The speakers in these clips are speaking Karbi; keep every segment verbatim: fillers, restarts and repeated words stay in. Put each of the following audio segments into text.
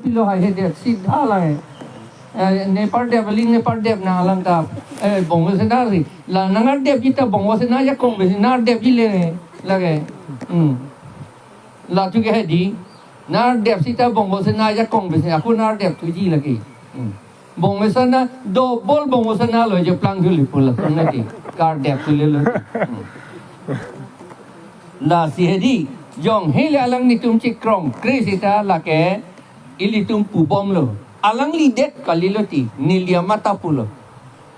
Pilo hai he dep si dha lai. Eh, Nepal dep, aling Nepal dep nang alang ta. Eh, Bongo Sena si. La nang ar dep ji ta Bongo Sena ajakong pensi nang ar dep ji le lake. Hmm. Latum ke hedi. Nang ar dep sita Bongo Sena ajakong pensi ako nang ar dep thuji lake. Hmm. Bongo Sena, double Bongo Sena lo je plang thuli pula. Nang ti. Kar dep thuli lo. Hmm. Lasi hedi. Jong hele alanglitum chikrong kre sita lake. Ilitum pubomlo. Alangli det kalilo ti, neli amat ta pulo.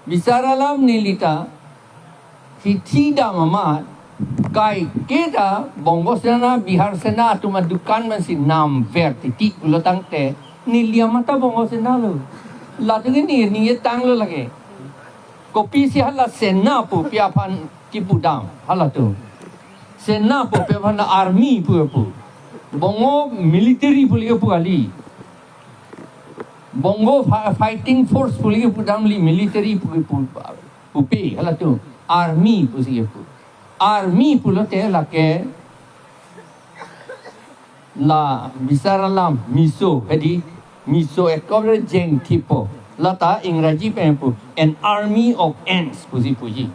Bisar alam neli ta, hithi dam amat, kaike ta Bongo Sena, Bihar Sena atum adukan mansi namver titi pulo tangte, neli amat ta Bongo Sena lo. Latum ke ni, ni tanglo lake. Kopisi hala Sena pu pi aphan kipu dam, halatum. Sena pu pi aphan army pu pu. Bongo military pu lake pu kali. Bongo fi-, fighting force pu lake pu damli military pu pu, pu pi halatum. Army pusi pu. Army pulote lake la bisar alam Mizo hedi, Mizo ekdom jengthippo. Lata Ingraji pen pu an army of ants pusi puji.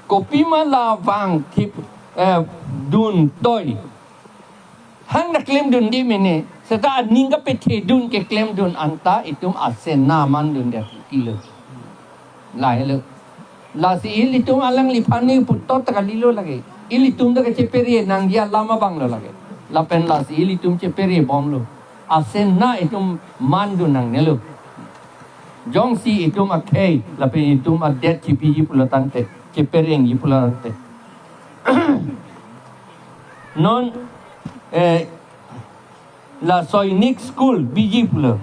Kopima la vangthip, eh, dun toi. Hang da klemdun di mene. Seta aning kapethedun keklemdun anta itum a-Sena mandun det tilo. Lahelo. Lasi ilitum alangliphan ni putot ta kalilo lake. Ilitum ta kachepere nangji alam abang lo lake. Lapen lasi ilitum chepere bomlo. A-Sena itum mandun nangnelo. Jongsi itum akhei, lapen itum adet chipiji pulo tangte, cheperengji pulo tangte. Non, eh, la Sainik School biji pulo.